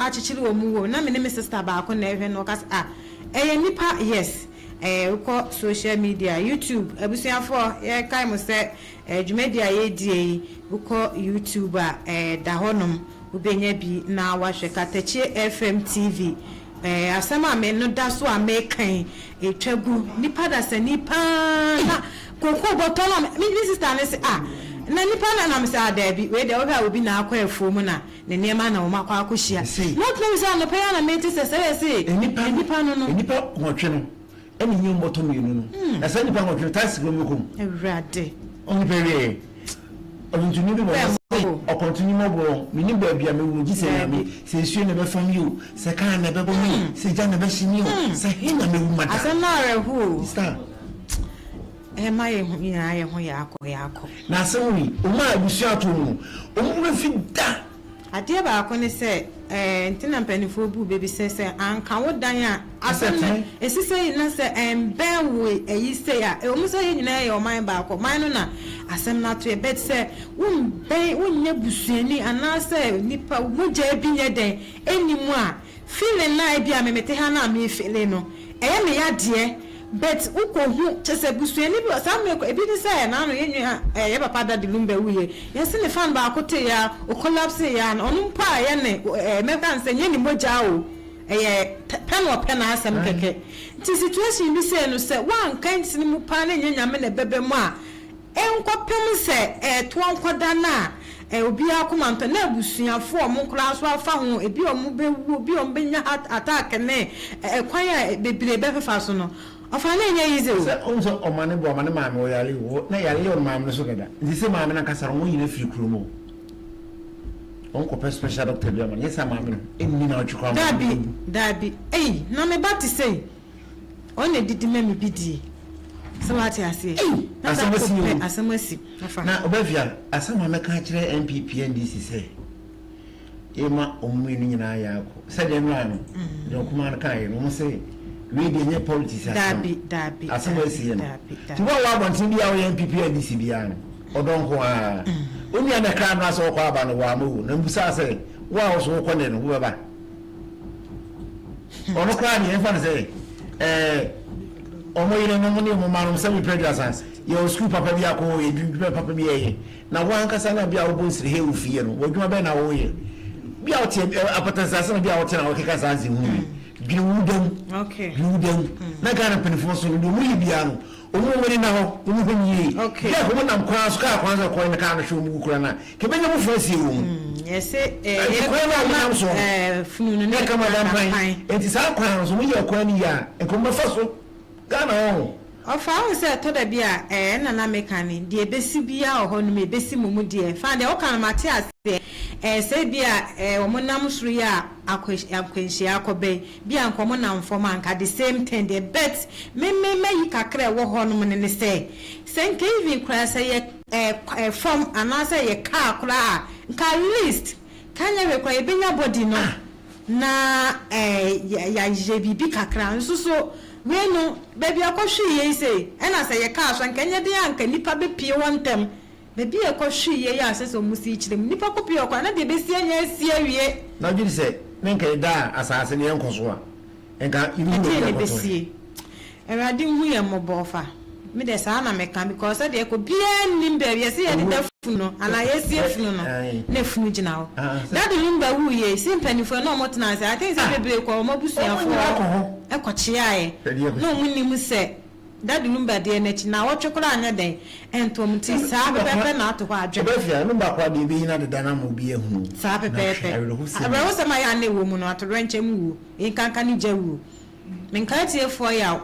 akyekyere wɔn wɔ mu. Na me ne me sister baako na ɛhwɛ na ɔka sɛ ah ɛyɛ nipa yes. Ɛɛ wokɔ social media YouTube abusuafoɔ yɛkae mo sɛ ɛɛ dwumadi a yɛredie yi wokɔ YouTube a ɛɛ da hɔnom wobɛnya bi na wahwɛ Katakyie FM TV ɛɛ asɛm a me no da so a meka yi ɛtwa gu nipa dasani paa na kokoo bɔtɔ no a me me sister no se ah na nipa na na me sɛ ah daabi wei deɛ wohwɛ a obi na akɔ afuo mu na Ne nneɛma na wɔn akɔ akɔhyia. Na ɔtena mu sɛ anɔpa yi ara na mete sɛ sɛ yɛse nnipa no no. Nnipa nwɔtwe no ɛna nyɛ mmɔtɔ mmienu no. Na saa nnipa nwɔtwe no taxi kura mu bɛkɔ mu. Awurade. Ɔmo nipa wieɛ. Ɔdwontoni bi bɔ ɔse ɔkɔntoni mmɔborɔ menim baabi a mɛwuo gye sɛ Nyame sɛ nsuo na ɛbɛfa me o sɛ kaa na ɛbɛbɔ me o sɛ gya na ɛbɛhye me o sɛ he na mɛwu mada. Asɛm no awerɛho o. Sister. Ɛma yɛ ho nyinaa yɛ ho yɛ akɔ yɛ akɔ. Na asɛm wei, wɔn a abusua ato wɔn no, wɔn werɛ fi da. Adeɛ baako ne sɛ, ɛɛ nti na mpaninfoɔ bu bɛ bi sɛ, sɛ anka wo dan a asɛm no ɛsi sei na sɛ ɛnbɛn wo ayi sei a, ɛwɔ mu sɛ yɛn nyinaa yɛ ɔman baako, ɔman no na asɛm no ato yɛ, but sɛ wonbɛn, wonyɛ busuani anaasɛ nipa, mogya bi nyɛ dɛn ɛnni mu a, feeling no a ebia me mete ha no a me feeli no, ɛyɛ me ya deɛ. But wo kɔ hu kyesɛ busuani bi wɔ saa mmerɛ kɔ ebi ne sɛ naano yɛ nua ɛɛ yɛ papa daddy lumba wuiɛ yɛse ne fan baako tee ya o collapse ya no ɔno mpo a ɛyɛ ne ɛɛ mɛka ne sɛ nyɛ ne mogyaa o ɛyɛ pɛ na ɔpɛ n'asɛm kɛkɛ nti situation bi sei no sɛ woanka nsini mu paa na ɛnyɛ Nyame na ɛbɛbɛ mu a Ɛnkɔpem sɛ ɛtoɔ nkɔda no a, obiara akoma ntɔ, na abusuafoɔ a wɔn koraa nso afa ho, ebi a wɔbɛwu, ebi a wɔbɛnya heart attack ne ɛkwan a bebree bɛfefa so no, ɔfa no ɛnyɛ easy o. Sɛ wohu sɛ ɔma ne bo ama ne maame ɔyare o, na yare yɛ maame no so dada, nti sɛ maame no ankasa no wɔn nyina firi kurom o, wɔn kɔpɛ special doctor bi ama no, nyɛ saa maame no ɛnni na ɔtwe koraa ma Daabi, daabi, ei, na me ba te sei. Ɔno na ɛdidi ma me bi die. Sɛ wate aseɛ. Ei! Na Asɛm da asi koro o. pɛ asɛm asi. Afa. Na Obafia, asɛm a mɛka akyerɛ NPP, NDC sɛ, yɛma wɔn mmienu nyinaa yɛ akɔ. Sɛdeɛ nnora no, John Kumaa no kaeɛ no, wɔn se wei deɛ ɛnyɛ politics asɛm. Daabi, daabi, Asɛm a daabi, asi yɛ no. daabi, Nti wo a daabi. wɔ abɔnten biara a woyɛ NPP, NDC biara no, ɔdɔ nko ara. Wo nua na ɛkra nnora sɛ ɔkɔ aba no, wamma o. Na mbisaa sɛ, wo a wo so wokɔ nnɛ no, wobɛba? Ɔno koraa deɛ yɛmfa no sɛ ɛɛ wɔn yerenom ne wɔn mma nom sɛ mepɛ aduasa yɛwɔ sukuu papa bi akɔ yɛ dwuma papa bi yɛyɛ na wɔn ankasa na bi a wɔbɔ nsirihɛ wɔ fie no wɔ adwuma bɛn na wɔyɛ bi a wɔte apɔtɛnsaase na bi a wɔte na wɔkeka saa nsɛm hu yi dwene wo dam dwene wo dam na Ghana mpanimfoɔ so no deɛ wɔyɛ biara no Wɔn wɔn ani nna hɔ, wɔn hwɛ no yie. Okay. Bi a wɔn nam kwan so, kaa kwan so kɔn na kaa no hwɛ wɔn gu koraa na kebenya mu funu asie wɔn mu. Yɛse eh, Nti kwan no a wɔn nam so no, eh, funu no ne kama da dampan. mpan. Nti saa kwan no so, wɔn yɛ kwan no yie a, nka wɔn bɛfa so. Ghana hɔ. Ɔfa wohu sɛ ɛtɔ da bi a eh, ɛna na meka ne, deɛ ɛbɛsi biara wɔ hɔ nom ɛbɛsi mmom deɛ, fine deɛ woka no mate aseɛ, eh, sɛ ebia eh, wɔn nam soro yi a akwanhyia akɔba yi, Bi a nka ɔmo nam fam a nka the same thing deɛ but me me mayi kakra a ɛwɔ hɔ nom no ne sɛ, sɛ nka even koraa sɛ yɛ ɛɛ fam anaa sɛ yɛ car koraa a nka at least ka nyɛ hwee koraa yɛbɛnya body no na ɛɛ yɛayɛ biribi kakra nso so wei no baabi a ɛkɔhwee yei sei ɛna sɛ yɛ car so a nka ɛnyɛ den a nka nnipa bɛpue hɔ ntɛm. Baabi a ɛkɔhwee yei a ɛsɛ sɛ wɔsi kyerɛ mu nnipa kɔpue hɔ koraa na deɛ ɛbɛsi anya asi awie. Na wogye di sɛ ne nka yɛda a asaase no yɛnkɔ so a, nka yɛbɛhu Ɛdeɛn baabi na a ɛkɔtɔeɛ. ɛbɛsie? Awurade nhu yɛn mmɔbɔ ɔfa. Me deɛ saa na meka because sɛdeɛ ɛkɔ biara nnim baabi yɛse yɛde da funu no anaa yɛsie funu no na funu gyina hɔ. Daddy Lumba wuiɛ yi se mpaninfoɔ na wɔn tena ase I think sɛ bebree kɔ wɔn abusuafoɔ hɔ kɔkyeaeɛ na wɔn nnim sɛ Daddy Lumba deɛ n'akyi naawɔtwe koraa nyɛ dɛn ɛnto wɔn ti saa pɛpɛɛpɛ na ato hɔ adwene. Ɔbɛfia Lumba koraa deɛ ɛbɛyi no adeda no ama obi ahunu Saa na hwɛ pɛpɛɛpɛ. awerɛhosɛm yi. Awerɛhosɛm a ɛyɛ a na ɛwɔ mu no atoyerɛnkyɛm wuo, nkanka ne gya wuo. Menkae atiefoɔ yaw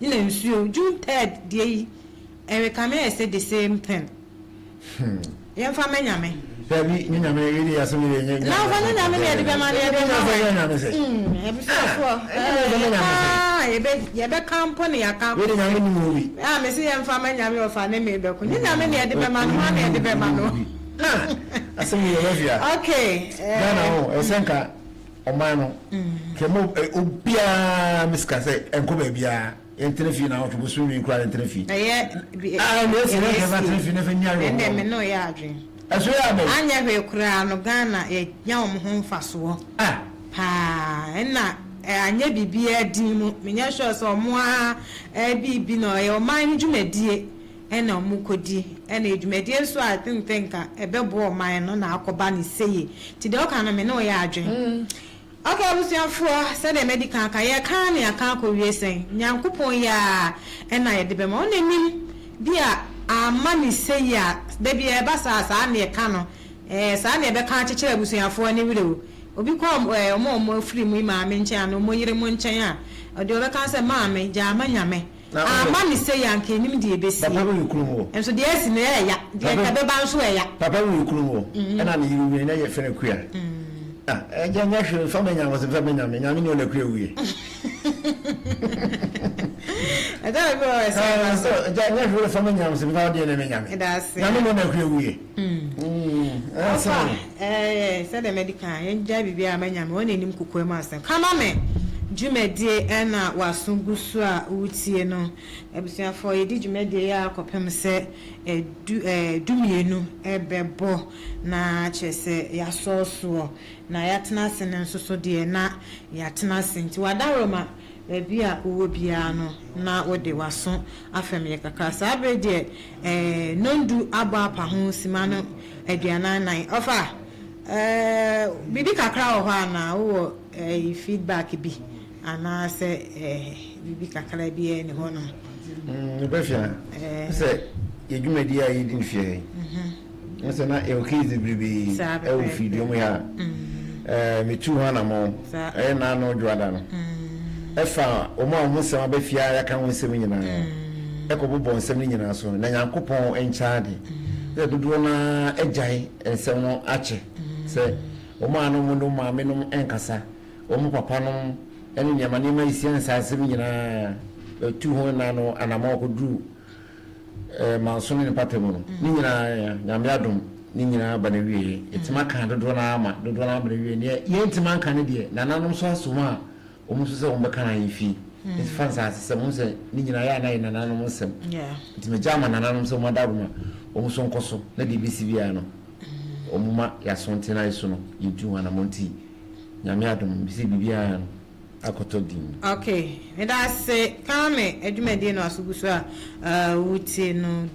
na nsuo. June third deɛ yi ɛrekame ayɛ sɛ the same thing. Yɛmfa ma Nyame. Dabi, nye Nyame, wei deɛ asɛm yi deɛ nyɛ Na ɔfa nye Nyame na yɛde bɛma no yɛde ma Nyɛ Nyame sɛ. Abusuafoɔ, yɛka yɛbɛ yɛbɛka mpo na yɛaka Wei deɛ Nyame nim wɔ bi. Ah, mese yɛmfa ma Nyame ɔfa ne me bɛko. Nye Nyame na yɛde bɛma no, hwan na yɛde bɛma no? Ah, asɛm yi yɛ bɛfia. Okay. Ghana ho, ɛsɛ nka ɔman no, kɛmɛ obiara mesika sɛ ɛnkɔ baabiara. Yɛntena fie naawɔtwe bosome mmienu koraa yɛntena fie. Ɛyɛ bi Ah ɛnna esi na kɛfɛ atena fie na fɛ nya ayɔ. Ɛnna me no yɛ adwene. Ɛso yɛ abɛn. Anyɛ hwee koraa no Ghana yɛ nya wɔn ho nfasoɔ. Ah. Paa ɛna anyɛ biribiara din mu. Menyɛ sure sɛ ɔmo ara biribi na ɔyɛ ɔman no dwumadie ɛna ɔmo kɔdi, ɛna dwumadie nso a I think sɛ nka ɛbɛboa ɔman no na akɔba ne seye. Nti deɛ ɔka no, me ne wo yɛ adwene. Ok, abusuafoɔ, sɛdeɛ madi kan aka, yɛka ne aka akɔwie sɛn Nyankopɔn yi a ɛna yɛde bɛma ɔno anim bi a ama ne sɛyi a da bi ɛba saa, saa ne ɛka no, saa ne ɛbɛka akyekyere abusuafoɔ ne werɛ o. Obi kɔ ɔmo a ɔmo afiri mu yi maame nkyɛn anaa ɔmo yere mo nkyɛn a, ɔde ɔbɛka sɛ, "Maame, gyaa ma Nyame ama ne sɛyi anka enim deɛ ɛbɛsie." Papa bi wɔ kurom hɔ. Nso deɛ asi no ɛɛya, deɛ nka bɛba nso ɛya. Papa bi wɔ kurom hɔ, ɛna ne yere wuiɛ na yɛfrɛ no Akua. Ah, ɛgya nyɛ hwee, fa ma Nyame, ɔsɛ fa ma Nyame, Nyame ne ɔna Akua wuiɛ. Ɛda bi wɔ ɛsɛ ɛba so. Ɛgya nyɛ hwee, fa ma Nyame, ɔsɛ fa deɛ ne ma Nyame. Ɛda ase. Nyame ne ɔna Akua wuiɛ. Ɔfa sɛdeɛ mɛdi kan, yɛngya biribiara ma Nyame, wɔn anim kokoa mu asɛm. Kama me dwumadie ɛna waso gu so a wotie no. Abusuafoɔ, yɛdi dwumadie yi a kɔpem sɛ du 12 ɛbɛbɔ, na kyerɛ sɛ yɛasɔɔ soɔ na yɛatena ase no nso so deɛ na yɛatena ase. Nti wadaworoma, baabi a wowɔ biara no, na wode w'aso afɛm yɛ kakra. Saa bere deɛ 10 abɔ apa ho sima no 44. Ɔfa biribi kakra wɔ hɔ anaa wowɔ feedback bi anaasɛ biribi kakra bi ɛni hɔ nom? Wobɛfia sɛ yɛdwumadi a yɛdi no fie yi sɛ na yɛwɔ case bebrebe ɛwɔ fidua mu ha a metu ho anammɔn. Ɛyɛ naano dwoada no ɛfa wɔn a wɔn nsɛm aba fie a yɛaka ho nsɛm nyinaa ɛkɔbobɔ nsɛm no nyinaa so, na Nyankopɔn nkyɛn de sɛ dodoɔ no agyae nsɛm no akyɛ sɛ wɔn a no wɔn maame nom nkasa, wɔn papa nom ne nneɛma nneɛma esia nsa nsɛm nyinaa ɛtu ho naano anammɔn kɔduru manso ne ne pata mu no ne nyinaa, Nyame adom, ne nyinaa ba na wie. Yɛtumi aka dodoɔ no ama dodoɔ no aba na wie. Neɛ yɛntumi anka no deɛ, nananom nso asom a wɔn nso sɛ wɔn bɛka no ahemfie fa nsaase sɛm wɔn sɛ ne nyinaa yɛ ana yɛ nananom nsɛm. Nti megya ama nananom sɛ wɔn adawoma wɔn nso nkɔ so na deɛ ebesi biara no wɔn ma yɛaso nte na yɛso no yɛntu ho anamɔ. Nti Nyame adom bi sɛ biribiara no akɔtɔ din. Ok, meda ase. Kame adwumadie no aso gu so a wotie no,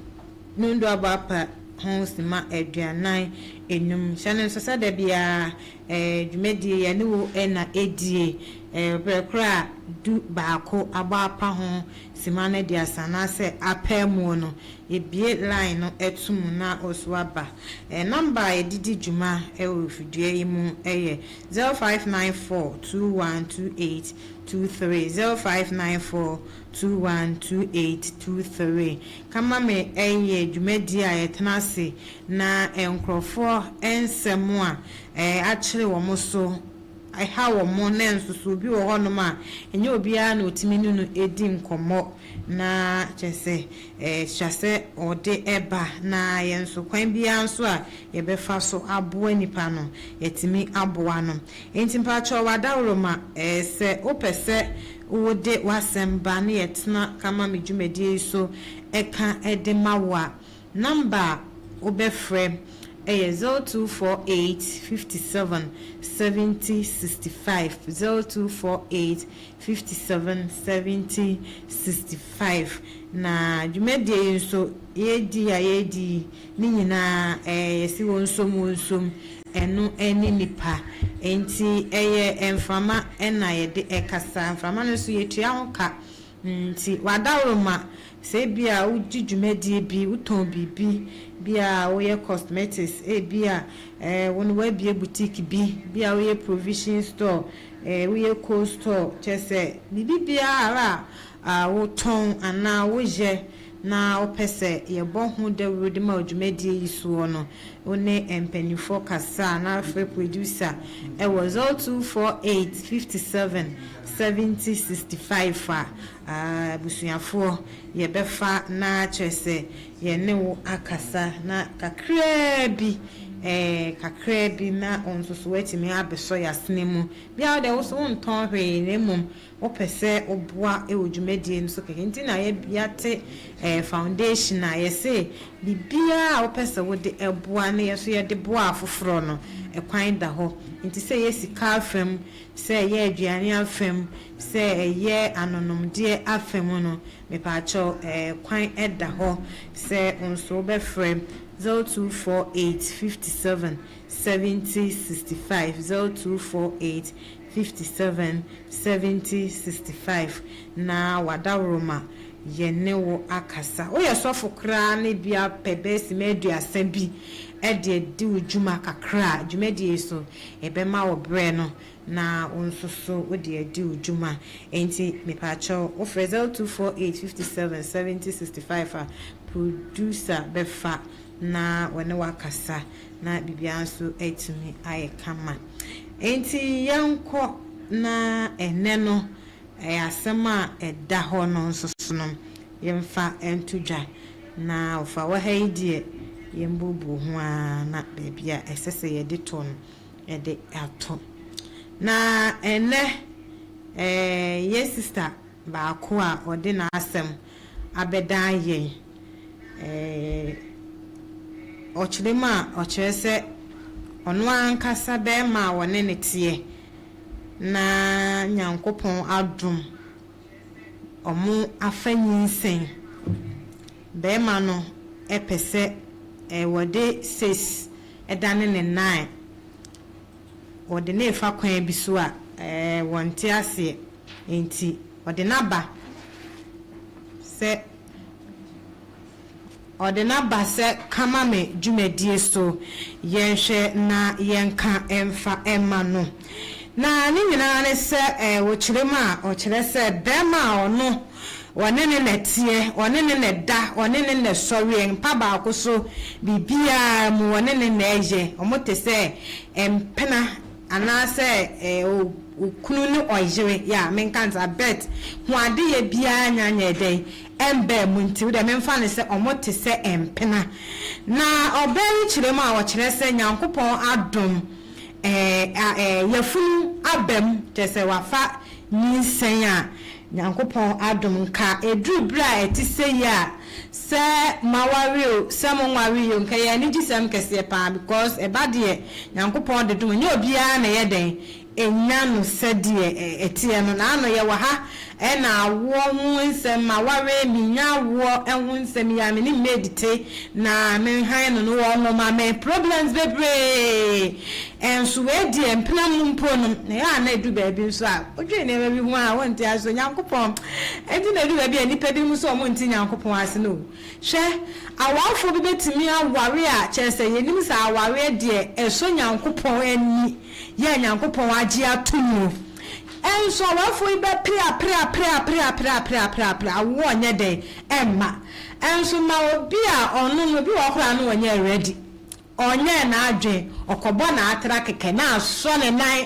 10 abɔ apa ho sima 45. Hyɛ no nso sɛ da biara dwumadie yɛne wo na ɛdie berɛ korɔ a 11 abɔ apa ho sima no 30 anaasɛ apaa muo no, yɛbie line no to mu na wo so aba. Number a yɛde di dwuma wɔ fidua yi mu yɛ 0594 2128 23, 0594 2128 23. Kama me ɛyɛ dwumadie a yɛtena ase na nkurɔfoɔ nsɛm a akyere wɔn so ɛha wɔn, na nso so obi wɔ hɔnom a ɛnyɛ obiara na otumi ne no edi nkɔmmɔ, na kyerɛ sɛ ɛhyɛ sɛ ɔde ɛba, na yɛn nso kwan biara nso a yɛbɛfa so aboa nipa no, yɛtumi aboa no. Nti mpakyɛw, wadaworoma, sɛ wopɛ sɛ wode w'asɛm ba ne yɛtena Kama me dwumadie yi so ɛka ɛde ma wo a, number a wobɛfrɛ ɛyɛ 0248 57 70 65, 0248 57 70 65. Na dwumadie yi nso yɛdi a yɛdi yi ne nyinaa yɛsi wɔn nsom wɔn nsom ɛno ɛne nipa. Nti ɛyɛ mframa ɛna yɛde ɛkasa, mframa no nso yɛtua ho ka. Nti wadaworoma, sɛ ebi a wogye dwumadie bi, wotɔn biribi bi a woyɛ cosmetics, ebi a wɔn wabie boutique bi bi a woyɛ provision store, woyɛ cold store, kyerɛ sɛ biribi biara a wotɔn anaa woyɛ na wopɛ sɛ yɛbɔ ho dawuro de ma dwumadie yi soɔ no, wo ne mpanimfoɔ kasa na afrɛ producer ɛwɔ 0248 57 70 65 a, abusuafoɔ yɛbɛfa na kyerɛ sɛ yɛne wo akasa na kakraa bi. ɛɛ kakraa bi na wo nso so woatumi abɛsɔ yɛn asene mu. Bia wo deɛ wo so wontɔn hwee na mmom wopɛ sɛ woboa wɔ dwumadie no so kɛkɛ nti na yɛate foundation a yɛse biribiara a wopɛ sɛ wode boa na yɛn nso yɛde boa afoforɔ no, kwan da hɔ. Nti sɛ ɛyɛ sika afa mu, sɛ ɛyɛ aduane afa mu, sɛ ɛyɛ anonomdeɛ afa mu no, mepaakyɛw kwan da hɔ sɛ wo nso wobɛfrɛ 0248 57 70 65, 0248 57 70 65 na w'adaworoma yɛne wo akasa. Woyɛ sɔfo koraa na ebia pɛ bɛyɛ simma aduasa bi de adi wo dwuma kakra a, dwumadie yi so yɛbɛma wo berɛ no na wo nso so wode adi wo dwuma. Enti mepaakyɛw wofrɛ 0248 57 70 65 a, producer bɛfa na wɔne wo akasa na biribiara nso atumi ayɛ kama. Enti yɛnkɔ na ɛnnɛ no asɛm a ɛda hɔ no nso so no yɛmfa nto dwa. Na ɔfa wɔ ha yi deɛ yɛmbuebue ho ara na baabi a ɛsɛ sɛ yɛde to no yɛde ato. Na ɛnnɛ yɛn sista baako a ɔde n'asɛm abɛdan yɛn. Ɔkyerɛ mu a, ɔkyerɛ sɛ ɔno ankasa barima a ɔne no teɛ na Nyankopɔn adom wɔafa nyinsɛn. Barima no pɛ sɛ wɔde sex dane ne nan. Wɔde no refa kwan bi so a wɔnte aseɛ. Enti ɔde no aba sɛ ɔde no aba sɛ ka ma me dwumadie so yɛnhwɛ na yɛnka mfa mma no. Na ne nyinaa ne sɛ ɔkyerɛ mu a ɔkyerɛ sɛ barima a ɔno ɔne no na ɛteɛ, ɔne no na ɛda, ɔne no na ɛsɔreɛ, mpa baako so, biribiara mu ɔne no na ɛyɛ, wɔte sɛ mpena Anaasɛ okunu ne ɔyere, yeah, menka no saa, but ho adeyɛ biara nnya nyɛɛ dɛn, ɛmbaa mu nti, wodeɛ memfa no sɛ ɔmo te sɛ mpena. Na ɔbaa yi kyerɛ mu a, ɔkyerɛ sɛ Nyankopɔn adom ɛɛ yafunu aba mu, kyerɛ sɛ wafa nyinsɛn a Nyankopɔn adom nka ɛduru berɛ a ɛte sɛyi a, Sɛ moaware o, sɛ monwaree o, nka ɛyɛ anigyesɛm kɛseɛ paa because ɛba deɛ Nyankopɔn de dom, ɛnyɛ obiara na ɛyɛ dɛn ɛnya no sɛdeɛ ɛteɛ no. Naano yɛwɔ ha ɛna awoɔ ho nsɛm, maware, mennya awoɔ ho nsɛm yi a me ne maid te na me hann no no wɔnwo ma me, problems bebree. Ɛnso wei deɛ mpena mu mpo no, ɛyɛ a na ɛdu baabi nso a wodwene nneɛma bi ho a wonte ase. Onyankopɔn Enti na edu baabi a nnipa binom nso wɔnte Nyankopɔn ase no o. Hwɛ, awarefoɔ bi bɛtumi aware a kyerɛ sɛ yɛnim sɛ awareɛ deɛ ɛsɔ Nyankopɔn ani, yɛ a Nyankopɔn agye ato mu. Nso awarefoɔ yi bɛpere apere apere apere apere apere apere apere, awoɔ nyɛ dɛn ɛmma. Nso ma obi a ɔno no, obi wɔ hɔ koraa no ɔnyɛ ready. Ɔnyɛɛ n'adwen, ɔkɔbɔ n'atra kɛkɛ na asɔ ne nan.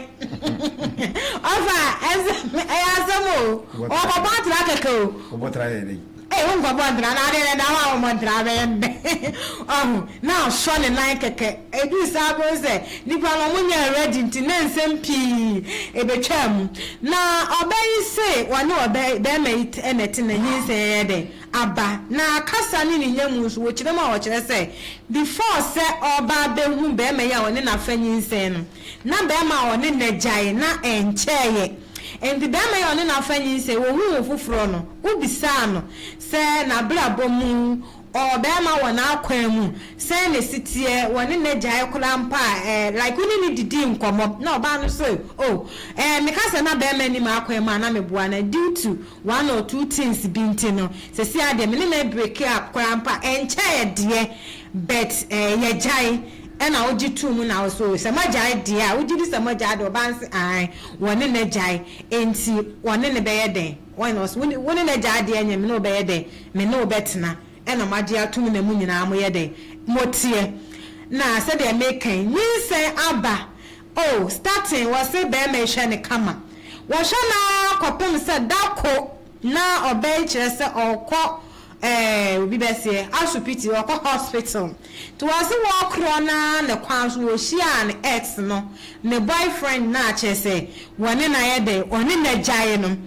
Ɔfa ɛsɛ ɛyɛ asɛm o. Ɔkɔbɔ atra kɛkɛ o. Ɔbɔ tra yɛ dɛn? Ee, wonkɔbɔ ntra na adeɛ na ɛda hɔ a wɔmmɔ ntra bɛyɛ dɛn? Ɔho, na asɔ ne nan kɛkɛ. Ɛduru saa bɛhu sɛ nnipa no wɔnyɛɛ ready nti na nsɛm pii ɛbɛtwaa mu. Na ɔbaa yi se ɔne ɔbaa barima yi na ɛte na nyinsɛn yɛ dɛn? aba na kasa ne ne nya mu nso wɔkyerɛ mu a wɔkyerɛ sɛ before sɛ ɔreba abɛhu barima yi a ɔne no afa nyinsɛn no na barima a ɔne no agyae na ɛnkyɛeɛ nti barima yi a ɔne no afa nyinsɛn wɔhuu wo foforɔ no wobisaa no sɛ n'abrabɔ mu ɔwɔ barima wɔ n'akwan mu sɛn na ɛsi teɛ wɔne no agyae koraa mpo a ɛɛ like wo ne no didii nkɔmmɔ na ɔbaa no so oh ɛɛ meka sɛ na barima nni m'akwan mu a na meboa no due to one or two things bi nti no sɛsi ara deɛ me ne no abreaki up koraa mpo a ɛnkyɛeɛ deɛ but eh yɛgyae ɛna wogye too mu na wo so sɛ moagyae deɛ a wogye di sɛ moagyae deɛ ɔbaa no se ae wɔne no agyae enti wɔne no bɛyɛ dɛn wɔne ɔse wo ne no agyae deɛ ɛnyɛ me ne wo bɛyɛ dɛn me ne wo bɛtena ɛna moagye ato mu na mo nyinaa moyɛ dɛn moteɛ na sɛdeɛ meka yi nyinsɛn aba Oh starting wɔse bɛɛma yi hwɛ no kama wɔhwɛ no ara kɔpem sɛ da ko na ɔbaa yi kyerɛ sɛ ɔɔkɔ Ɛɛ obi bɛseɛ asopiti ɔkɔ hospital nti wɔse wɔkorɔ no ara ne kwan so wɔhyiaa ne ex no ne boyfriend no a kyerɛsɛ wɔne no ayɛ dɛn ɔne no agyae no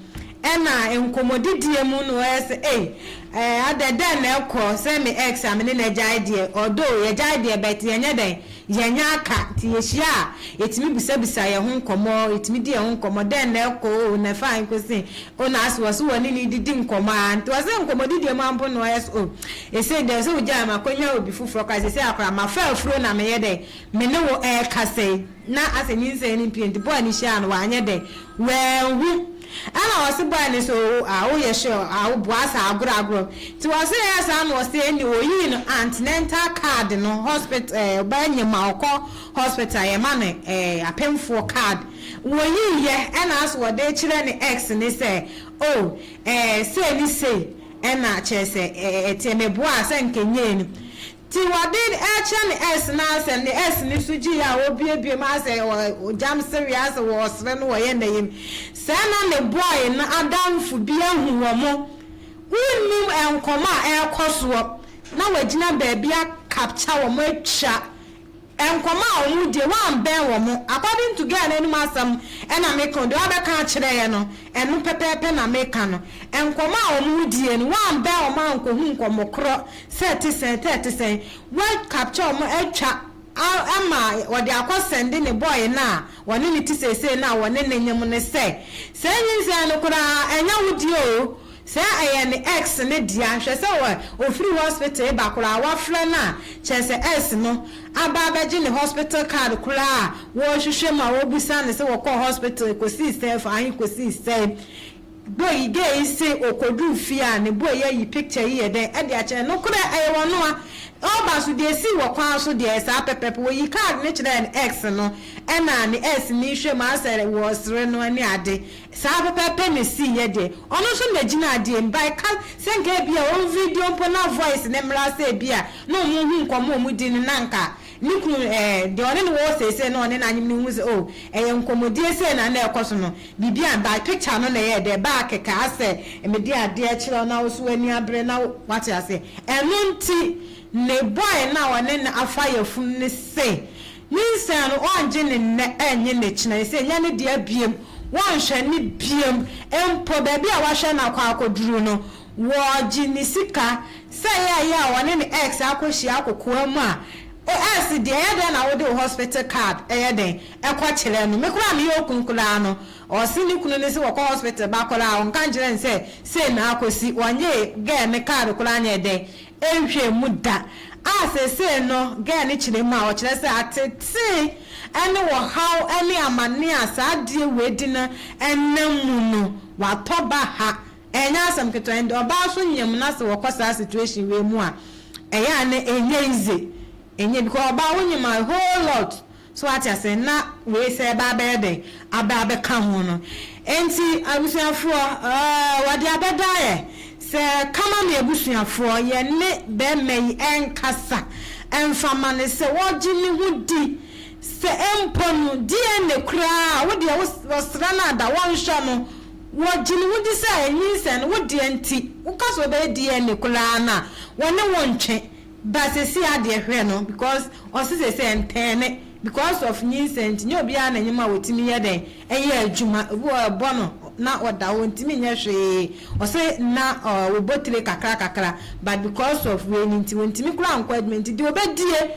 ɛna nkɔmɔdidie mu na ɔyɛ sɛ ei ɛɛ adɛn dɛn na ɛkɔ sɛ me ex a mene no agyae deɛ although yɛgyae deɛ but yɛnyɛ dɛn Yɛnyɛ aka, nti yɛhyia a, yɛtumi bisabisa yɛn ho nkɔmmɔ, yɛtumi di yɛn ho nkɔmmɔ, dɛn na ɛkɔ o, na ɛfa he kɔsi o, na ase wɔ so wɔne no redidi nkɔmmɔ ara, nti ɔsɛ nkɔmmɔdidie mu ara mpo na ɔyɛ sɛ o, ɛsei deɛ sɛ wogyae makɔnya obi foforɔ koraa, seesei ara koraa mafa afuro na meyɛ dɛn, me ne wo ɛrekasa yi, na asɛ nyinsɛn no mpue, nti boy no hyiaa no wanyɛ dɛn, wanhu. Ɛna ɔse boy no sɛ oo ah woyɛ sure ah wo boa saa agorɔ agorɔ nti ɔse ɛyɛ saa na ɔse ɛne oyii no antenatal card no hospital ɛɛ ɔbaa nyem a ɔkɔ hospital yɛma no ɛɛ apemfoɔ card wɔyii yɛ ɛna ase wɔde kyerɛ ne ex ne sɛ oh ɛɛ sei ne sei ɛna kyerɛ sɛ ɛɛ ɛteɛ meboa sɛ nkɛnyɛɛ no Nti wɔde rekyerɛ ne S no ara sɛ ne S no so gyeeɛ a ɔrebuebue mu ara sɛ ɔgyam sereɛ ara sɛ wɔresere no wɔyɛ n'ayim. Sɛɛ na ne boy no adamfo bi ahu wɔn. Wonnim nkɔmmɔ a ɛrekɔ soɔ na wagyina baabi a capture wɔn atwa nkɔmmɔ a wɔredie, woambɛn wɔn. According to girl no anim asɛm na meka o, deɛ wabɛka akyerɛ yɛn no, ɛno pɛpɛɛpɛ na meka no. Nkɔmmɔ a wɔredie no, woambɛn wɔn ankɔhu nkɔmmɔ korɔ Sɛ ɛte sɛn, tɛ ɛte sɛn, wa capture ɔmo atwa ama wɔde akɔ sɛnde ne boy no a wɔne no te seesei no a wɔne no nyem no sɛ, saa nyinsɛn no koraa ɛnyɛ wo dea oo, sɛ ɛyɛ ne ex no dea, hwɛ sɛ wɔ ofiri hospital reba koraa wafrɛ no a, kyerɛ sɛ ex no aba abɛgye ne hospital card koraa a wɔrehwehwɛ mu a wɔrebisa no sɛ wɔkɔɔ hospital kosii sɛn, fa ahe kosii sɛn. Boy yi gay yi se okoduru fie a ne boy yi ayi picture yi yɛ dɛn ɛde akyerɛ no nokorɛ ɛyɛ wɔnoa ɔba so deɛ esii wɔ kwan so deɛ ɛyɛ saa pɛpɛpɛ oyi card no kyerɛɛ ne ex no ɛna ne ex no hwɛ mu asɛ wɔsere no ɛne ade saa pɛpɛpɛ na esii yɛ deɛ ɔno nso na gyina adeɛ mu by ka sɛ nka ebia wɔn video mpo na voice no mmra sɛ ebia na wɔn hu nkɔmɔ a wɔn di no na nka Ne kunu, ɛɛ, deɛ ɔne no wɔ hɔ seesei na ɔne no anyem no hu sɛ, oh, ɛyɛ nkɔmmɔdie sei na na ɛrekɔ so no, biribi a, by picture no na ɛyɛɛ dɛ, ɛbaa kɛkɛ asɛ mede adeɛ kyerɛ wo na wo nso w'ani abere na wate aseɛ. Ɛno nti, ne boy no a ɔne no afa yafunu no se, nyinsɛn no ɔngye no nnɛ, ɛnnye no kyena, ɛsei ɛnyɛ ne dea biom, wɔnhwɛ no biom, mpo baabi a wahwɛ no akɔ akɔduru no, Wɔgye ne sika sɛ ɛyɛ a yɛ a ɔne ne ex akɔhyia kokoa mu a, o ex deɛ ɛyɛ dɛn na wode wo hospital card ɛyɛ dɛn ɛkɔ kyerɛ no? Me koraa meyɛ okunu koraa no ɔse ne kunu no se wɔkɔ hospital ba koraa a ɔnka nkyerɛ no sɛ sei na akɔsi, ɔnyee girl no card koraa nyɛɛ dɛn ɛnhwɛɛ mu da a seesei no girl no kyerɛ mu a ɔkyerɛ sɛ atetee ɛne ɔhaw ɛne amane a saa adeɛ wei de no ɛnam mu no watɔ ba ha. Ɛnyɛ asɛm ketewa and ɔbaa nso nyem na sɛ wɔkɔ saa situation wei mu a ɛyɛ a na ɛnyɛ easy ɛnyɛ because ɔbaa wo nyem a whole lot so wate ase na wei sɛ ɛba abɛyɛ dɛn aba abɛka ho no nti abusuafoɔ ɛɛ wɔde abɛda yɛ sɛ kama me abusuafoɔ yɛne bɛɛma yi ɛnkasa ɛnfa ma no sɛ wɔgye ne ho di sɛ mpo no DNA koraa wo deɛ wo wɔsrɛ no ada wɔnhwɛ no Wɔgye ne ho di sɛ nyinsɛn no wo deɛ nti woka sɛ wobɛyɛ DNA koraa no a wɔne wo ntwe but seesei adeɛ hwɛ no because ɔse seesei ɛntɛɛne because of nyinsɛn nti nyɛ obiara na nyem a wɔtumi yɛ dɛn ɛyɛ adwuma obi wɔ hɔ ɛbɔ no na ɔda hɔ ɔntumi nyɛ hwee ɔse na ɔbɔ tire kakra kakra but because of wei no nti ɔntumi koraa nkɔ adwuma nti deɛ ɔbɛdie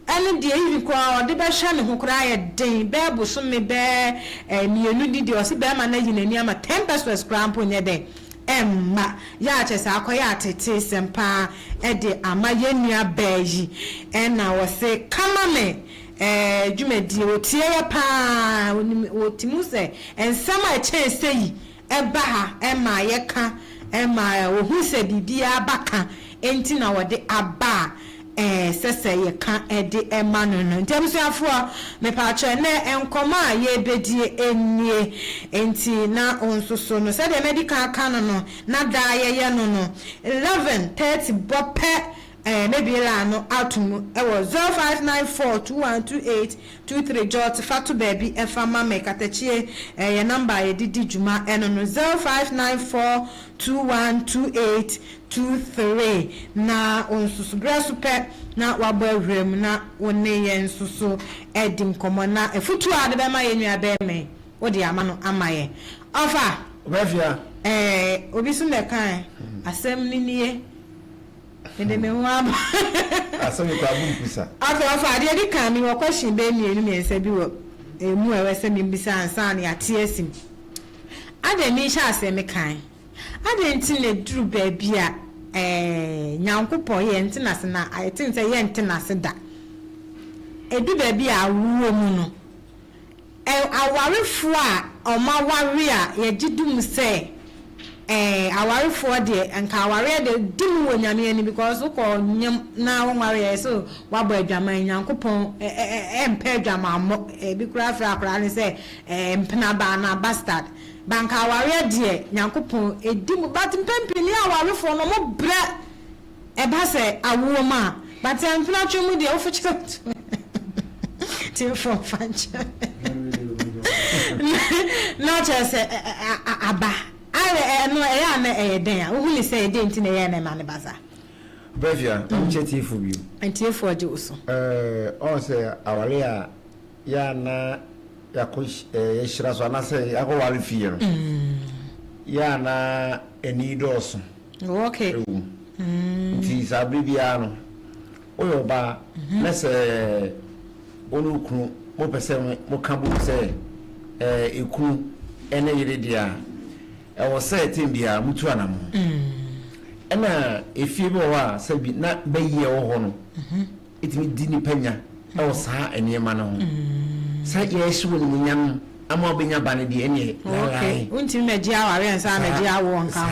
Ɛno deɛ even koraa ɔde bɛhwɛ ne ho koraa yɛ den bɛyɛ bosome bɛyɛ mmienu ni deɛ ɔse bɛɛma no ayi n'ani ama ten pesewas koraa mpo nyɛ dɛn ɛmma yɛ a kyerɛ sɛ akɔyɛ ateteesɛm paa de ama yɛn nua baa yi ɛna ɔse kama me ɛɛ dwumadie ɔtie yɛ paa ɔnim ɔtumi sɛ nsɛm a ɛkyɛn sɛyi ɛba ha ma yɛka ma wɔhu sɛ biribiara ba ka nti na wɔde aba a ɛsɛ sɛ yɛka de ma no no. Nti abusuafoɔ, mepaakyɛw ɛnnɛ nkɔmmɔ a yɛrebɛdie nie. Nti na wo nso so no, sɛdeɛ madi kan aka no no, na daa yɛyɛ no no, 11:30 bɔ pɛ. Ɛɛ mɛbue line no ato mu wɔ 0594212823 Jot fa to baabi fa ma me Katakyie ɛɛ yɛn number a yɛde di dwuma ɛno no 0594212823 Na wo nso so berɛ so pɛ na wabɔ awura mu na wo ne yɛn nso so adi nkɔmmɔ na afutuo a wode bɛma yɛn nua bɛɛma yi wode ama no ama yɛn. Ɔfa! Ɔbɛfia. Ɛɛ obi nso mmɛkae asɛm no nie. Mede me ho aba. Asɛm yi koraa bo mpusa. Afei ɔfa adeɛ di kan mewɔ question bɛyɛ mmienu mmiɛnsa bi wɔ ɛmu a ɛwɔ sɛ mebisa ansa na yɛate asim. Adɛn mehyɛ aseɛ mekan adɛn nti na ɛduru baabi a ɛɛ Nyankopɔn yɛnte n'ase na I think sɛ yɛnte n'ase da. Ɛdu baabi a awoɔ mu no Awarefoɔ a wɔaware a yɛgye di mu sɛ eh awarefoɔ deɛ nka awareɛ deɛ di mu wɔ Nyame anim because wokɔ nyem na wonwareɛ yɛ sɛ woabɔ adwaman Nyankopɔn mpɛ adwamammɔ ebi koraa frɛ akwadaa no sɛ eh mpena ba anaa bastard but nka awareɛ deɛ Nyankopɔn ɛdi mu but mpɛn pii no yɛ awarefoɔ no wɔn brɛ Ɛba sɛ awoɔ mu a, but mpenatwe mu deɛ wofa kyerɛ to tiefoɔ mfa nkyɛ na kyerɛ sɛ aba ayɛ ɛno ɛyɛ a na ɛyɛ dɛn a wohu ne sɛ ɛdɛn nti na ɛyɛ na ɛma ne ba saa. Bɛfia, nkyɛ tiefoɔ bio. Ntiefoɔ gye wo so. Ɔn sɛ aware a yɛ a na yɛakɔ yɛhyira so anaasɛ yɛakɔware fie no, yɛ a na ani dɔɔso. Okay. Ɛwom. Nti saa bere biara no, woyɛ ɔbaa na sɛ wo ne wo kunu mopɛ sɛ moka bom sɛ ekunu ne yere deɛ a, ɛwɔ sɛ tem biara motu anammɔn. Ɛna efie bi wɔ hɔ a sɛ bi na bɛyi a ɛwɔ hɔ no ɛtumi di nipa nya ɛwɔ saa nneɛma no ho. Sɛ yɛhyɛ wɔ animuonyam ama wobɛnya ba no deɛ ɛneɛ lalae. Wontumi mɛgye awareɛ nsa mɛgye awoɔ nka ho.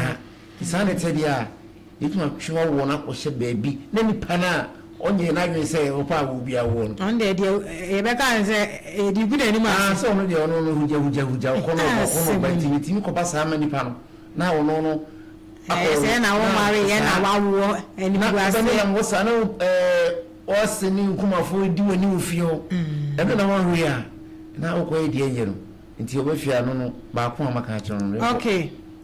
Nti saa na ɛteɛ deɛ a, yɛbɛtumi atwe awoɔ no akɔhyɛ baabi na nipa no a ɔnyɛɛ n'adwene sɛ ɔpɛ awoɔ bi awoɔ no. Ɔno deɛ deɛ yɛbɛka ne sɛ yɛde gu n'anim ase. Ah, sɛ ɔno deɛ ɔno no hugya hugya hugya ɔkɔ no ɔba ɔkɔ no ɔba nti ɛtumi kɔba saa ma nipa no na ɔno no akɔ. Ɛɛ sɛ na wɔnware yɛ na wawoɔ animguaseɛ. Na ɔbɛne nam hɔ saa na ɛɛ ɔase ne nkumafoɔ di w'ani wɔ fie hɔ ɛno na wɔnwe a na wokɔyɛ deɛ ɛnyɛ no. Nti ɔbɛfie ano no baako a maka akyerɛ no no yɛnkɔ. Ok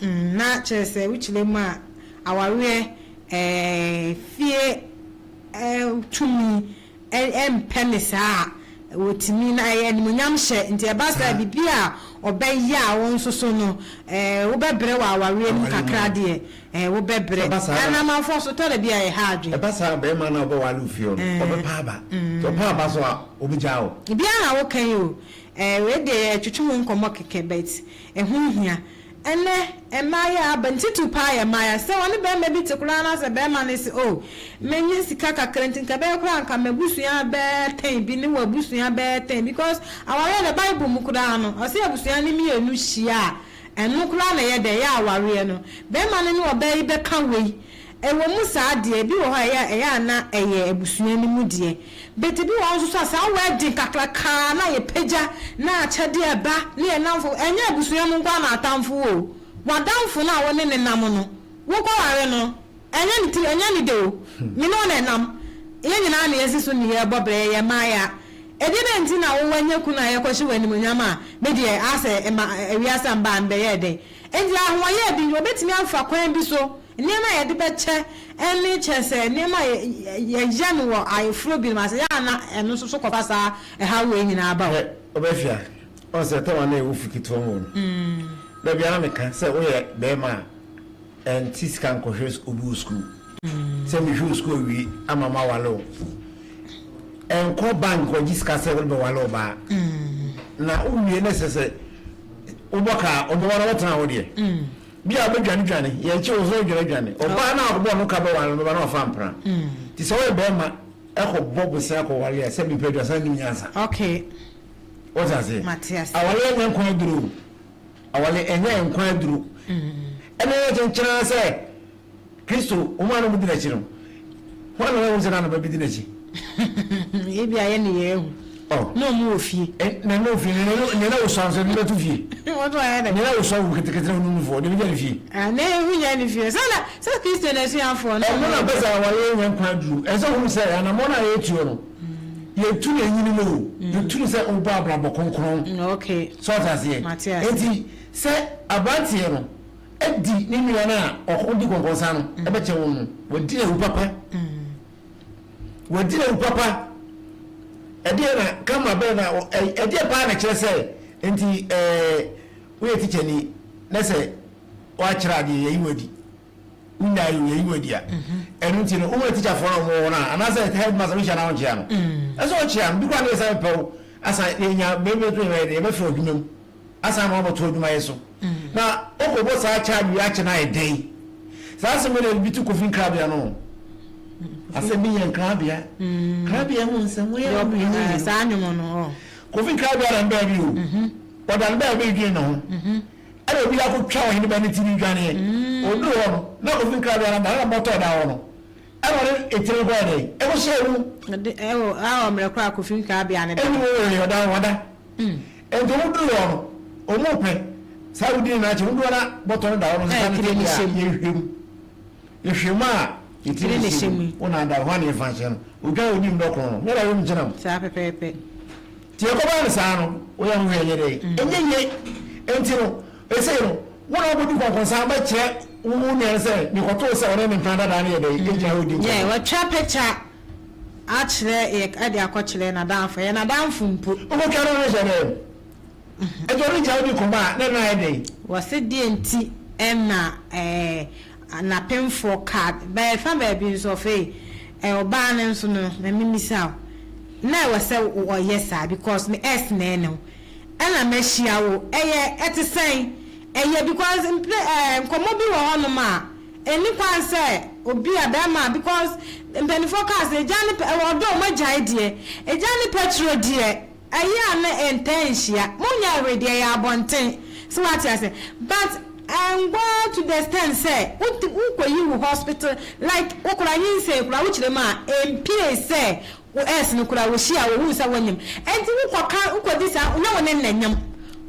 mm na kyerɛ sɛ wo kyerɛ mu a awareɛ eh fie eh tumi eh mpɛ ne saa a wɔtumi na ɛyɛ animuonyam hyɛ nti ɛba saa biribi a ɔbɛyɛ a wo nso so no eh wobɛbrɛ wɔ awareɛ no mu kakra deɛ eh wobɛbrɛ ɛna amanfoɔ so tɔ da bi a ɛha adwene. Ɛba saa a barima no a ɔbɛware wo fie hɔ no ɔbɛpa aba nti ɔpa aba so a ɔbɛgyaa wo. Biara na woka yi o Eh wei deɛ yɛtwetwe ho nkɔmmɔ kɛkɛ but ɛho hia. Ɛnnɛ mmayewa aba ne titiriw paa yɛ mmayewa sɛ wɔne barima bi te koraa na sɛ barima no se oh manya sika kakra nti nka ɛbɛyɛ koraa nka m'abusua bɛyɛ ten bi ne w'abusua bɛyɛ ten because awareɛ deɛ bible mu koraa no ɔse abusua no mmienu hyia a ɛno koraa na ɛyɛ dɛ ɛyɛ awareɛ no barima no ne ɔbaa yi bɛka wei Ɛwɔ mu saa deɛ, ebi wɔ hɔ a ɛyɛ a ɛyɛ a na ɛyɛ abusua no mu deɛ, but ebi wɔ hɔ nso so a saa wedding kakrakaa na yɛpagya na akyɛdeɛ ba ne yɛn nnamfo, ɛnyɛ abusua mu nko ara na atamfo wɔ o, w'adamfo no a wo ne no nam no, wokɔware no, ɛnyɛ ne tiri, ɛnyɛ ne dɛ o, me ne wo na ɛnam, yɛn nyinaa na yɛsi so ne yɛrebɔ bra, yɛyɛ mmayewa, ɛdeɛ bɛn nti na wo wanya kunu a yɛkɔhye wo animuonyam a, me deɛ asɛ ɛma wiase a mebaa no bɛyɛɛ dɛn? Enti ahoɔyɛ bi, wɔbɛtumi afa kwan bi so, nneɛma a yɛde bɛkyɛ ne kyerɛ sɛ nneɛma a yɛyɛ no wɔ ayeforɔ binom ase, yɛ a na ɛno nso so kɔfa saa ɛhaw wei nyinaa ba o. Hwɛ, wobɛhwɛ a, ɔhu sɛ tɛm a na yɛwɔ fi ketewa mu no, da biara na meka sɛ woyɛ barima a, ɛnte sika nkɔhwɛ obi wɔ sukuu. Sɛ mehwɛ wo sukuu awie ama mawale wo. Ɛnkɔ bank kɔgye sika sɛ wode bɛwale ɔbaa. Na wowie na ɛsɛ sɛ wobɔ ka a, ɔbɛware wo tena hɔ deɛ. Bi a wobɛdwane dwane, yɛnkye wo so wodwane dwane. Ɔbaa no a ɔbɔ no ka bɛware no bɛba na wafa mpena. Nti sɛ woyɛ bɛrima ɛkɔbɔ bosea kɔware a, sɛ mepɛ aduasa nnim nyansa. Okay. Wote aseɛ? Mate aseɛ. Aware ɛnyɛ nkwa aduro o. Aware ɛnyɛ nkwa aduro. Ɛna ɛyɛ kyenkyenaa sɛ Kristo, wɔn a na wɔdi n'akyi no, hwan na wɔahu sɛ na anaba bi di n'akyi? Ebia yɛn ne yɛahu. Oh. Na ɔmo wɔ fie. Na na ofie na na na wosua nso de bɛto fie. Wɔn to ayɛ dɛ. Na na wosua wo ketekete na wonum nufoɔ de bɛgya ne fie. Ah, na ehu nya ne fie. Sɛ na sɛ Kristo na asuafoɔ no. Ɛno na bɛsɛ awareɛ nyɛ nkwa aduro. Ɛsɛ hunu sɛ anammɔn a yɛtuo no, yɛtu no anyini no o. Yɛtu no sɛ wobɔ abrabɔ kronkron. Okay. So ɔte aseɛ? Mate aseɛ. Enti sɛ aberanteɛ no adi ne nua no a ɔkɔ di kɔnkɔnsa no ɛbɛkyɛ wo no, wadi n'awu papa. Wadi n'awu papa. Ɛdeɛ na kama bɛn na ɛdeɛ paa na kyerɛ sɛ nti ɛɛ woyɛ tikyani na sɛ woakyerɛ adeɛ yɛyi wadi wonyae o yɛyi wadi a ɛno nti no woyɛ tikyafoɔ na wɔwɔ hɔ no a anaasɛ headmaster wohyia na wonkyea no ɛsɛ ɔkyea no bi koraa ne yɛsan pɛ wo asan yɛnya bɛbɛto yɛbɛyɛ yɛbɛfrɛ adwuma mu asan ma wɔabɛto adwumayɛ so. Na wokɔbɔ saa charge wei akyɛ no ayɛ dɛn? Saa asɛm wei na bi to Kofi Nkrabea no. Asɛm bi yɛ Nkrabea. Nkrabea ho nsɛm wei a wɔn yɛ. Saa nnwom no. Oh. Kofi Nkrabea na mbaa bi o. Ɔda no baa bi dwen ne ho. Ɛna obi akɔtwa ɔhene ba ne ti ne dwaneɛ. Ɔduru hɔ no, na Kofi Nkrabea na da na bɔtɔ da hɔ no. Ɛna ɔde etire no kɔyɛ dɛn? Ɛkɔhyɛɛ mu. Ɔde ɛwɔ a ɔmmerɛ koraa Kofi Nkrabea no da. Ɛni wɔ wɔ ɔda hɔ ɔda. Nti ɔmo duru hɔ no, ɔmo pɛ saa wodi ne nan akyi, ɔmo duru hɔ na bɔtɔ no da hɔ no sesa no tɛ bi a yɛhwɛ mu. Yɛhwɛ mu a etire ne hyɛ mu. Wo na ada hɔ a na yɛfa nhyɛ no. Odwan a onim dɔ korɔ no, nyɛ dɛ wom nkyena mu. Saa pɛpɛɛpɛ. Nti ɛkɔbaa no saa no, woyɛ ho hwɛ nyɛ dɛ. Ɛnyɛ yie. Nti no, ɛsei no, wo na wobɛdi kɔnkɔnsa bɛkyerɛ wo nua no sɛ mekɔtoo sɛ ɔne ne mpena dadaa no yɛ dɛ, ɛgyina hɔ di nkɔmmɔ. Yeah, watwa picture akyerɛ yɛ ɛde akɔkyerɛ n'adamfo, ɛyɛ n'adamfo mpo. Wokɔtwa no no hyɛ dɛn? Nti ɔne gya wodi nkɔmmɔ a, na ɛno ayɛ dɛn? Wɔse deɛ nti ɛna ɛɛ n'apemfoɔ card bɛɛ fa baabi nso ɔfei ɛ ɔbaa no nso no ma memisa wo na ɛwɔ sɛ ɔyɛ saa because me ex na ɛne wo ɛna mahyia wo ɛyɛ ɛte sɛn ɛyɛ because mpre ɛɛ nkɔmmɔ bi wɔ hɔnom a ɛnni kwan sɛ obi a bɛrima because mpanimfoɔ kaa sɛ egya ne pɛ ɛwɔ ɔdɔ ɔmo agyae deɛ egya ne pɛtro deɛ ɛyɛ a na ɛntaa nhyia monyɛ hwee deɛ ɛyɛ abɔnten so wate ase but ɛngo to the extent sɛ wokɔyi wo hospital like wokora nyinsɛn kora wokyerɛ mu a ɛmpie sɛ wo ex no kora wɔhyia a wɔhu sɛ wonyim ɛnti wokɔka wokɔdi saa na wo ne nnanyam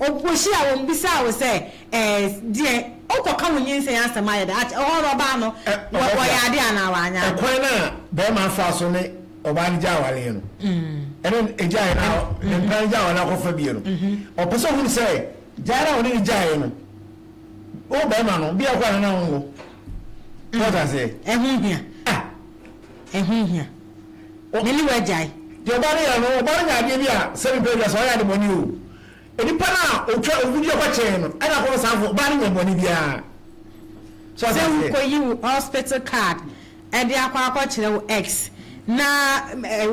wɔhyia wɔn bisa wo sɛ ɛɛ deɛ wokɔka wo nyinsɛn asɛm ayɛ dɛ ɛhɔ no ɔbaa no wɔyɛ ade anaa wanyɛ ade. Ɛkwan no a bɛrima afa so ne ɔbaa no gya awareɛ no ɛne ɛgyaeɛ no ne mpena no gya awareɛ akɔfa bie no ɔpɛ sɛ ɔhunu sɛ gyae no a ɔne ne gyaeɛ no wo bɛrima no bia kɔ a nana wo ngo wɔta aseɛ. Ɛho hia. Ɛho hia me ne wagyae. Deɛ ɔbaa no yɛ no ɔbaa no nya adeɛ bi a sɛbi mpɛ dwa sɛ ɔyɛ ade bɔne o nipa no a ɔtwa ovideo kɔkyɛn no ɛna akɔfo saa fo ɔbaa no nya bɔne biara sɛ wokɔyi wo hospital card ɛde akɔ akɔkyerɛ wo ex na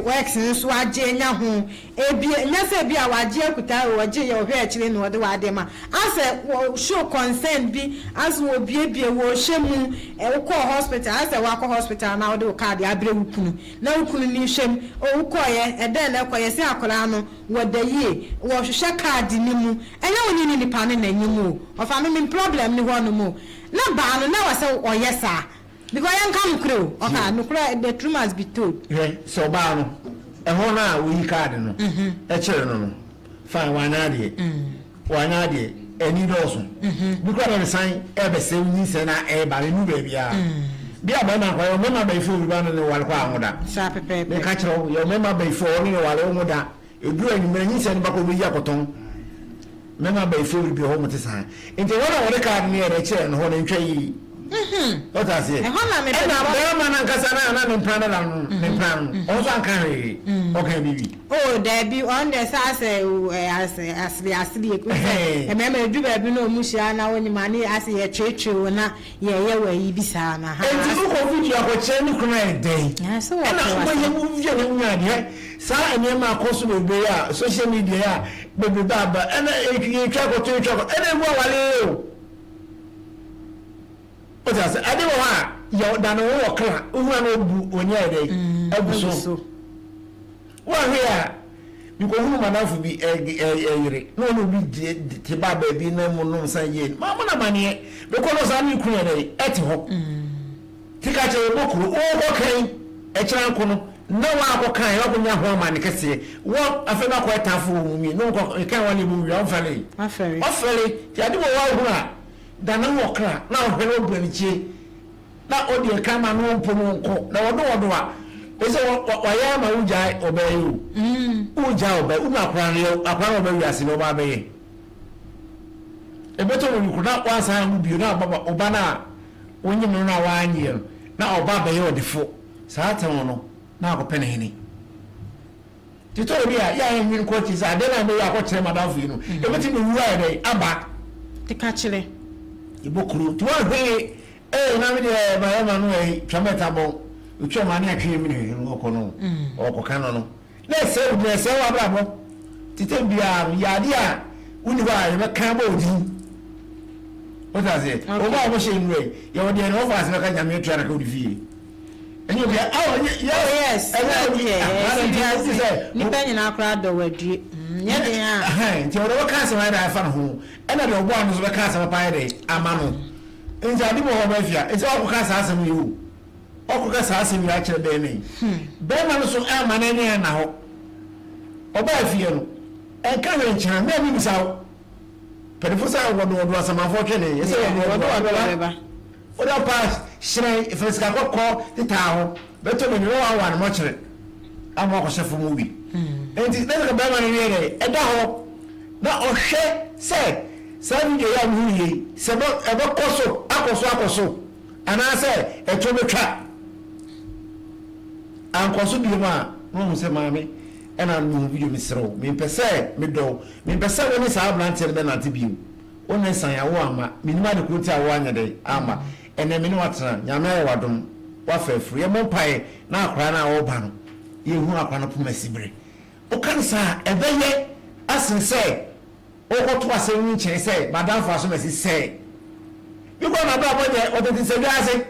wo ex nso agye anya ho ebi nyɛ sɛ ebi a wagye akuta wɔgye yɛ ɔhwɛ akyire na ɔde w'adeɛ ma asɛ wɔ show concern bi asɛ wɔbiebie wɔhyɛ mu wokɔɔ hospital asɛ wakɔ hospital na wɔde wo card abrɛ wo kunu na wo kunu ni hwɛ mu o wokɔɔyɛ ɛdɛn na ɛkɔ yɛ sɛ akwadaa no wɔda yie wɔhwehwɛ card ne mu ɛnyɛ wo ne ne nipa ne n'anim o ɔfa me me problem ne hɔ nom o na baa no na wɔ sɛ ɔyɛ saa because yɛn ka nokorɛ o ɔka nokorɛ, the truth must be told. Hwɛ sɛ ɔbaa no ɛhɔ no a woyi card no ɛkyerɛ no no fine wanya adeɛ wanya adeɛ ani dɔɔso bi kora na ne san ɛbɛsɛ nyinsɛn na ɛba ne nu baabiara bi a bɛrima nkɔ yɛ ɔmɛma bɛyifo obi ba no ne wale kɔ aho da saa pɛpɛɛpɛ meka kyerɛ wo yɛ ɔmɛma bɛyifo ɔne ne wale ho da eduru anwummerɛ nyinsɛn no bakɔ obi yi akɔtɔn mɛma bɛyifo bi hɔ mo te saa nti wɔn a wɔde card no yɛ dɛ kyerɛ no hɔ no ntwa yie wɔte aseɛ ɛhɔ na mepɛ ɛna bɛrima no ankasa na na ne mpena dada no ne mpena no ɔno nso anka hwee ɔka biribi. O daabi, ɔno deɛ sɛ asɛ asɛ asere asere yɛ sɛ mmarima edu baabi na ɔmo hyia na wɔnyim ane asɛ yɛtweetwee wo na yɛyɛ wɔ ayi bi saa na ha. Enti wokɔ video akɔkyerɛ ne kunu ayɛ dɛn ɛna wobɛyɛ wo video no nya adeɛ saa nneɛma akɔ so bebree a social media a bebrebe aba ɛna yɛtwa akɔto yɛtwa akɔ ɛna egu awale o. O ti ase ade wɔ hɔ a yɛ da ne ho wɔ kla wohu a na obu onye ayɛ dɛ agu so woahwɛ a mekɔhunu madamfo bi ɛyere na ɔne obi te ba baabi na mu nom san yie ma mo na maneɛ mekɔ no saa ne kunu yɛ dɛ ɛte hɔ te ka kyerɛ yɛbɔ kuro wokɔ kan ɛkyerɛ nko no. Na woakɔ kan wakɔ nya ho amane kɛseɛ wɔ afei na akɔyɛ tamfo wɔ mu mmienu nkɔ kan wɔne mu wia ɔmfɛle ɔfɛle ti ade wɔ hɔ ahunu a dane ho ɔkra na ɔhwɛ na ɔbu anikyie na ɔde ɛka ma no mpo no nko na wɔdo wɔdo a ɛsɛ wɔyɛ ama wogyae ɔbɛyɛ o wogyae ɔbɛyɛ wonu akora no yɛ akora no ɔbɛ wiase na ɔba abɛyɛ ɛbɛtɔ wɔ nukuro na wansan anwo bio na ɔba no a wonyim no na wanyeɛ no na ɔba abɛyɛ ɔdefo. Saa tɛn no, na akɔpɛ ne hene. Nti tɔrɔ bi a, yɛ a yɛnwene kɔ akyi sɛ adeɛ no a meyɛ akɔkyerɛ madamfo yi no, ɛbɛtumi de owuo ayɛ dɛn aba. Te ka kyerɛ. Yɛbɔ kuro. Nti woanhwɛ yie, ee na me deɛ mayɛ ma no ɛyi, twa mɛta bɔn. Otwa ma ne atwe yɛ mene hwehwɛ no ɔkɔ no, ɔkɔka no no. Na ɛsɛe wo din, ɛsɛe w'abrabɔ. Nti tɛm biara no, yɛ adeɛ a wonni hɔ a yɛbɛka abɔ wo din. Wote aseɛ? Wɔn a wɔhyɛ nnura yi, yɛwɔ deɛ ne wɔfa ase bɛka Nyame atua no ka wode fie. Ɛnyɛ obi a, oh, yes, ɛnyɛ obi a, ɛnyɛ obi sɛ, nipa nyinaa koraa dɔ wadue. Nyɛ den a. Nti ɔde wɔka asɛm ayɛ dɛ afa ne ho, ɛna deɛ ɔbɔ ano nso bɛka asɛm apa ayɛ dɛ ama no. Nti ade bɔ hɔ bɛfia, nti ɔkɔka saa asɛm yi o. Ɔkɔka saa asɛm yi akyerɛ bɛrima yi. Bɛrima no so amma n'ani anna hɔ. Ɔbaa fie no, ɛnka hwee nkyerɛ no, me a mebisa wo. Mpanyinfo sɛ wɔdowɔdow asamanfoɔ twene, ɛsɛ wɔdowɔdow abɛba. Wode ɔpa hyerɛn firi sika kɔkɔɔ tetaa ho bɛtɔ baabi na wɔawa no mɔkyere ama wakɔhyɛ fam hɔ bi. Enti na sɛ bɛrima no yɛ dɛ ɛda hɔ na ɔhwɛ sɛ saa video yi a mehu yi sɛ ɛbɛkɔ so akɔ so akɔ so anaasɛ ɛto bɛtwa ankɔ so biom a na wahu sɛ maame ɛna mehu video mesrɛ wo mempɛ sɛ medɔ wo mempɛ sɛ wo ne saa aberanteɛ no bɛnante bio. Wo ne san a wo amma, mennim ade koro nti a wo anyɛ dɛn amma. Ɛnɛ me ne wo atena, Nyame ayɛ wo adom, woafa afuru. Yɛmmɔ mpaeɛ na akwadaa no a ɔreba no, yɛnhu akwadaa no poma sibire. Woka no saa a, ɛbɛyɛ asen sɛ wokɔto asɛm no nkyɛn sɛ m'adamfo asomasi sɛe. Bi koraa n'abrabɔ nyɛ, ɔtete nsadwa ase.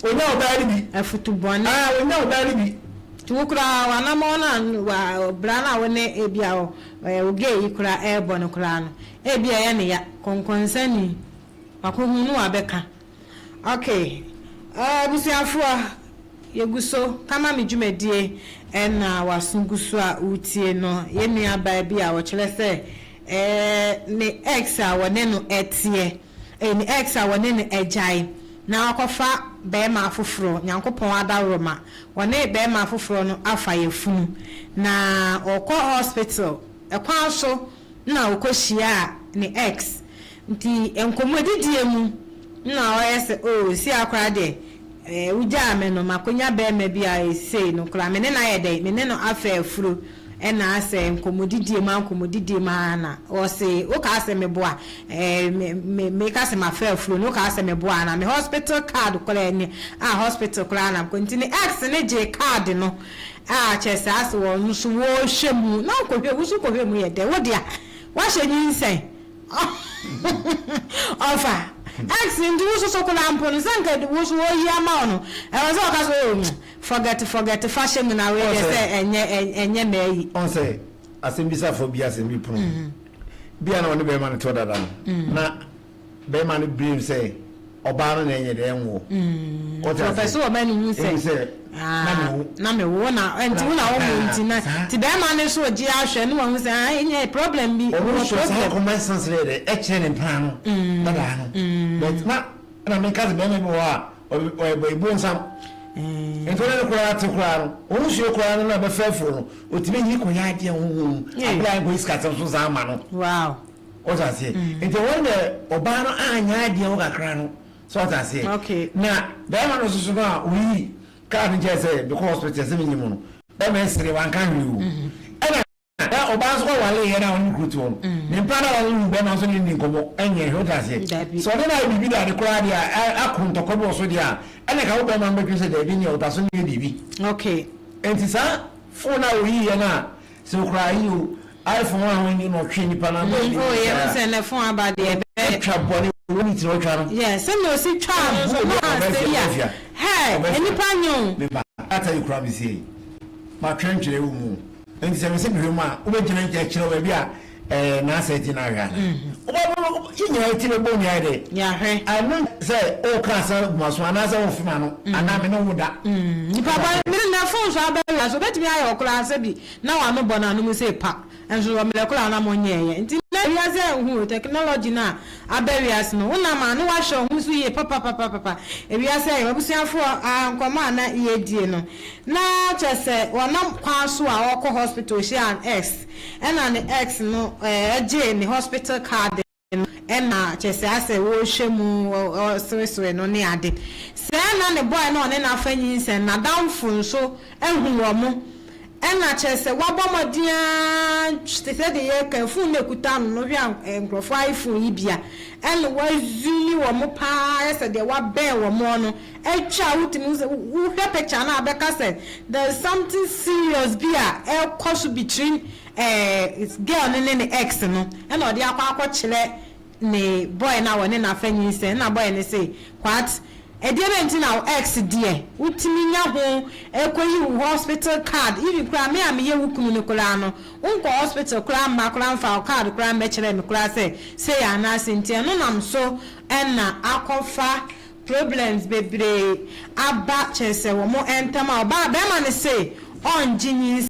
Onya ɔbaa no bi. Afutu bɔne. Ah, onya ɔbaa no bi. Nti wo koraa w'anamɔn no a wa bra no a wo ne ebia wo gay yi koraa ɛrebɔ no koraa no ebia ɛyɛ ne ya, kɔnkɔnsani, wakɔhu no wabɛka. Ok, abusuafoɔ yɛgu so kama me dwumadie ɛna w'aso gu so a woretie no, yɛn nua baa bi a ɔkyerɛ sɛ ne ex a wɔne no ɛteɛ. Ne ex a wɔne no agyae na wakɔfa barima afoforɔ, Nyankopɔn adaworoma, wɔne barima afoforɔ no afa yafunu, na ɔkɔ hospital, kwan so na ɔkɔhyiaa ne ex, nti nkɔmmɔdidie mu na ɔyɛ sɛ oh sia koraa deɛ wogyaa me no makɔnya barima bi a sei no koraa me ne no ayɛ dɛn, me ne no afa afuro. Ɛna asɛ nkɔmmɔdidie mu ara nkɔmmɔdidie mu ara na ɔse wokaa sɛ meboa eh, me me meka sɛ mafa afuro no wokaa sɛ meboa anaa me hospital card koraa ni a hospital koraa na mekɔ nti ne ex no gyee card no a kyerɛ sɛ ase wɔn nso wɔrehwɛ mu na wokɔhwɛ wo nso kɔhwɛ mu yɛ dɛ wo dea wahyɛ nyinsɛn Ɔfa ex nti wo soso koraa mpo no sɛ nka wo so wɔyi ama wo no ɛwɔ sɛ ɔka sɛ oh forget forget fa hyɛ mu na wei deɛ sɛ ɛnyɛ ɛnyɛ mɛyi. Ɔn sɛ asɛm bi safo bi asɛm bi pono bi a na ɔne bɛrima no te ɔdada no na bɛrima no blame sɛ ɔbaa no na ɛnyɛ dɛ ɛnwo. Nti ɔpɛ sɛ ɔma no hu sɛ na me wo na nti wo na wo wo nti na nti bɛrima no nso ɔgye ahwɛ no wahu sɛ ah ɛnyɛ problem bi. Ɔno nso saa common sense no yɛ dɛ ɛkyerɛ ne mpena no dadaa no but na ɛna menka sɛ bɛrima bi wɔ hɔ a ɔyɛ ebuo nsam nti ɔne no koraa te koraa no wɔn nsuo koraa no na bɛfɛ afuro no ɔtumi yi kɔyɛ adeɛ honhom abere a nkɔyi sikasɛm so saa ama no. Wow. Ɔte aseɛ? Nti wɔn deɛ ɔbaa no anyɛ adeɛ ho kakra no so ɔte aseɛ? Okay. Na bɛrima no soso no a oyi kaa no nkyɛn sɛ mekɔ hospital sɛ menyi mu no bɛrima nsere wanka hwee o. Ɛna na ɔbaa nso kɔ wale yɛ na ɔne ne kuro te hɔ no ne mpa na ɔne ne bɛrima nso ne ne nkɔmmɔ ɛnyɛ hwee ɔte aseɛ? Dabi. Sɛ ɔne no ayɛ biribi da ade koraa deɛ a ako ntɔkwa bi wɔ so deɛ a ɛna ka wo bɛrima no bɛdwene sɛ daabi neɛ ɔda so ne yɛ biribi. Okay. Nti saa phone a oyi yɛ no a Sɛ okura ayi o, iPhone a wɔnyi na ɔtwe nipa na abɔ anim. Oh yɛ ho sɛ ne phone aba deɛ ɛbɛyɛ. Twa bɔne wɔ ne tiri ɔtwa no. Yeah sɛnea osi twaa no nso na asɛ yi a hɛɛ nnipa nyɛ o. Me ba data yi kura me sie ma twɛntwɛrɛ wɔ mu nti sɛ me se mehwɛ mu a wobɛgyina nkyɛn kyerɛ baabi a ɛɛ n'asɛ ti na ahwɛ ana wobɛbɔ yɛ nyinaa ti bɛbɔ nua yɛ dɛ yɛahwɛ ɛno sɛ ɔka asɛm gu ma so anaasɛ wofema no anaa me ne wo da nipa bɔ me ne. Ɛnɛ phone so aba wiase, obetumi ayɛ wo koraa sɛ bi na w'ano bɔ n'ano mu sei pa, nso wɔ mmerɛ koraa na monyɛeɛ. Nti nnɛ wiase anhu technology no a aba wiase no, wonam a na woahwɛ wo ho so yie papapapapa. Ewiase ayɛ abusuafoɔ a nkɔmmɔ a na yɛredie no, na kyerɛ sɛ wɔnam kwan so a ɔrekɔ hospital ɔhyiaa ne ex, ɛna ne ex no gyee ne hospital card no ɛna kyerɛ sɛ asɛ wɔrehwɛ mu ɔseresere no ne ade. Sɛɛ na ne boy no a ɔne no afa nyinsɛn n'adamfo nso ahu wɔn ɛna kyerɛ sɛ wabɔ mmɔden ara te sɛ deɛ yɛreka phone no ɛkuta no no hwɛ a nkurɔfoɔ iPhone yi bi a ɛna wazoom wɔn paa ayɛ sɛ deɛ wabɛn wɔn no atwa a wotumi hu sɛ wohwɛ picture no a bɛka sɛ there is something serious bi a ɛrekɔ so between eh, girl no ne ne ex no ɛna ɔde akɔ akɔkyerɛ ne boy no a wɔne no afa nyinsɛn. Ɛna boy no se, "What? Ɛdeɛ bɛn nti na wo ex deɛ wotumi nya ho ɛkɔyi wo hospital card? Even koraa me a meyɛ wo kunu no koraa no, wonkɔ hospital koraa mma koraa mfa wo card koraa mmɛkyerɛ me koraa sɛ sei anaasɛ." Nti ɛno nam so ɛna akɔfa problems bebree aba kyerɛ sɛ wɔn ntam a ɔbaa bɛrima no se ɔngye nyinsɛn.